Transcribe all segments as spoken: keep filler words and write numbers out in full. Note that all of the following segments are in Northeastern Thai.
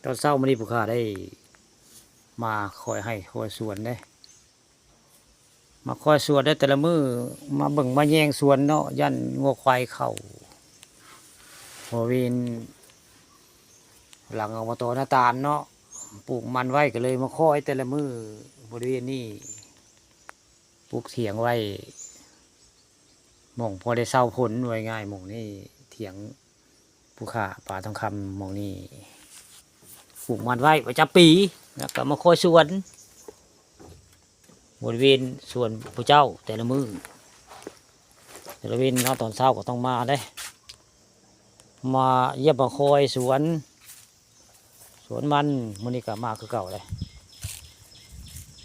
ตอนเช้ามื้อนี้ผู้ข้าได้มาคอยไฮ่คอยสวนเด้ มาคอยสวนได้แต่ละมื้อ มาเบิ่งมาแยงสวนเนาะ ย่านงัวควายเข้า บริเวณหลังอบต.นาตาลเนาะ ปลูกมันไว้ก็เลยมาคอยแต่ละมื้อ บริเวณนี้ ปลูกเถียงไว้ หม่องพอได้เซาฝน ว่าง่ายๆ หม่องนี้เถียงผู้ข้าป๋าทองคำ หม่องนี้ปลูกมันไว้ประจำปี แล้วก็มาคอยสวน บริเวณสวนผู้เจ้าแต่ละมื้อ แต่ละเว็นเนาะ ตอนเช้าก็ต้องมาเด้ มาเยี่ยมมาคอยสวน สวนมัน มื้อนี้ก็มาคือเก่าเลย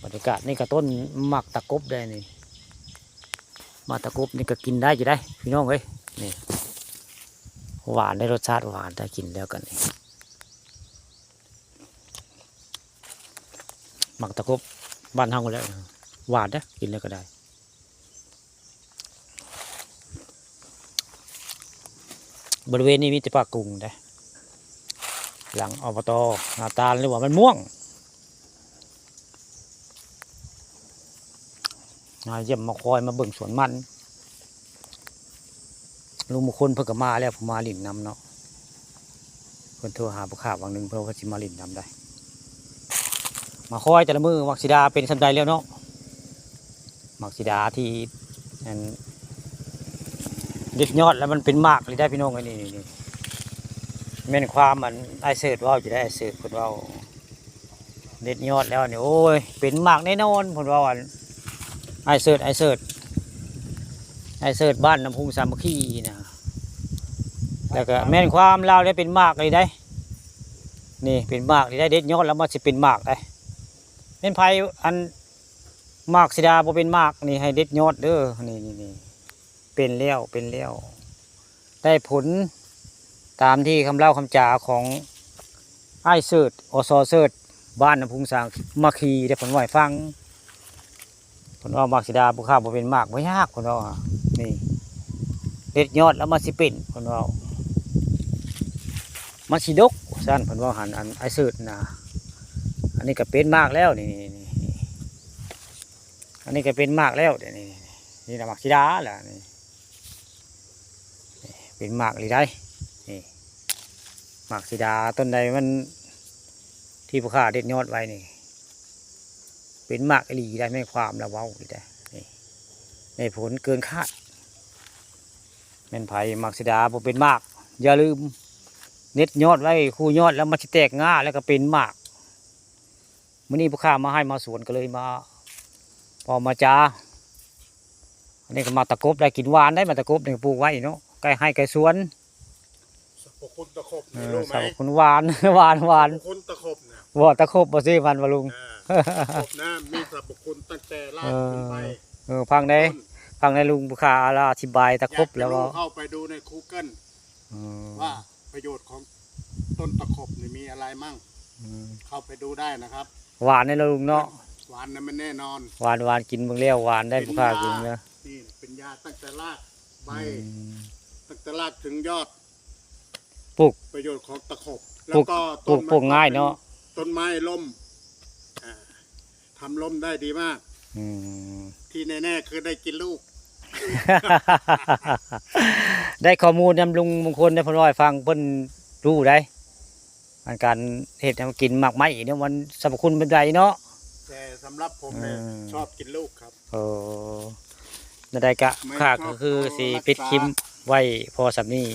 บรรยากาศนี่ก็ต้นหมากตะกบได้นี่ หมากตะกบนี่ก็กินได้อยู่ได้พี่น้องเอ้ย นี่ หวานได้ รสชาติหวาน ถ้ากินแล้วกันนี่ หมากตะกบบ้านเฮาแหละ หวานเด้อ กินแล้วก็ได้ บริเวณนี้มีแต่ป่ากุ่งเด้ หลังอบต.นาตาล หรือว่ามันม่วง มาเยี่ยมมาคอยมาเบิ่งสวนมัน ลุงมงคลเพิ่นก็มาแล้ว เพิ่นมาหลิ้นนำเนาะ เพิ่นโทรหาผู้ข้าวังหนึ่ง เพิ่นว่าสิมาหลิ้นนำได้ มาคอยแต่ละมื้อ หมากสีดาเป็นส่ำใดแล้วเนาะ หมากสีดาที่อันเด็ดยอดแล้วมันเป็นหมากเลยได้พี่น้อง อันนี้นี่ แม่นความอันอ้ายเสิร์ชเว้าอยู่ได้ อ้ายเสิร์ชเพิ่นเว้า เด็ดยอดแล้วนี่ โอ้ย เป็นหมากแน่นอน เพิ่นเว้าอัน อ้ายเสิร์ช อ้ายเสิร์ช อ้ายเสิร์ชบ้านน้ำพุงสามัคคีนะ แล้วก็แม่นความลาวได้เป็นหมากเลยได้ นี่เป็นหมากนี่ได้ เด็ดยอดแล้วมันสิเป็นหมากได้ แม่นไผอันหมากสีดาบ่เป็นหมากนี่ ให้เด็ดยอดเด้อ นี่นี่นี่ เป็นแล้ว เป็นแล้ว ได้ผลตามที่คำเล่าคำจาของอ้ายเสิร์ช อส.เสิร์ช บ้านน้ำพุงสามัคคีได้ เพิ่นเว้าให้ฟัง เพิ่นว่าหมากสีดาผู้ข้าบ่เป็นหมากบ่ยาก เพิ่นว่า นี่ เด็ดยอดแล้วมันสิเป็น เพิ่นว่า มันสิดก ซั่นเพิ่นว่าหัน อันอ้ายเสิร์ชนะ อันนี้ก็เป็นหมากแล้ว นี่นี่นี่นี่ อันนี้ก็เป็นหมากแล้ว เดี๋ยวนี้ นี่ นี่นะหมากสีดาแหละ นี่ เป็นหมากอีหลีได้ นี่ หมากสีดาต้นใดมัน ที่ผู้ข้าเด็ดยอดไว้นี่ เป็นหมากอีหลีได้ แม่นความลาวเว้าอีหลีได้ นี่ ได้ผลเกินคาด แม่นไผหมากสีดาบ่เป็นหมาก อย่าลืม เด็ดยอดไว้ คู่ยอดแล้วมันสิแตกง่าแล้วก็เป็นหมาก มื้อนี้ผู้ข้ามาไฮ่มาสวนก็เลยมา พอมาจา อันนี้ก็หมากตะกบได้ กินหวานได้ หมากตะกบนี่ปลูกไว้เนาะ ใกล้ไฮ่ใกล้สวน สรรพคุณตะขบ เอ นี่ อ รู้ไหม สรรพคุณหวาน หวาน หวาน สรรพคุณตะขบนะ บ่ ตะขบบ่ ซื้อมันบ่ลุง อ่า ตะขบนะ มีสรรพคุณตั้งแต่ราก เออ ขึ้นไป เออ ฟังได้ ต้น ฟังได้ลุงผู้ข้าลาวอธิบายตะขบ อยากจะรู้ แล้วก็ เข้าไปดูใน Google อืม ว่าประโยชน์ของต้นตะขบนี่มีอะไรมั่ง อืม เข้าไปดูได้นะครับ หวานแน่เนาะลุงเนาะ หวานนะ มันแน่นอน หวาน หวาน กินเบิ่งแล้วหวานได้ เป็น ผู้ข้า ยา กินเนาะ นี่เป็นยาตั้งแต่รากใบ อืม ตั้งแต่รากถึงยอด ปลูก ประโยชน์ของตะขบ ปลูก แล้วก็ ปลูก ต้น ปลูกง่ายเนาะ ต้นไม้ร่ม อ่า ทำร่มได้ดีมาก อืม ที่แน่ๆคือได้กินลูก ได้ข้อมูลนำลุงมงคลได้ เพิ่นเว้าให้ฟัง เพิ่นรู้ได้ อันการเฮ็ดให้มันกินหมากไม้เนี่ยมันสรรพคุณเป็นใดเนาะ แต่สำหรับผมเนี่ย อืม ชอบกินลูกครับ โอ้ นั่นใดกะ ไม่ ข้า ชอบ ก็คือ เอา สิ รักษา ปิดคลิปไว้พอส่ำนี้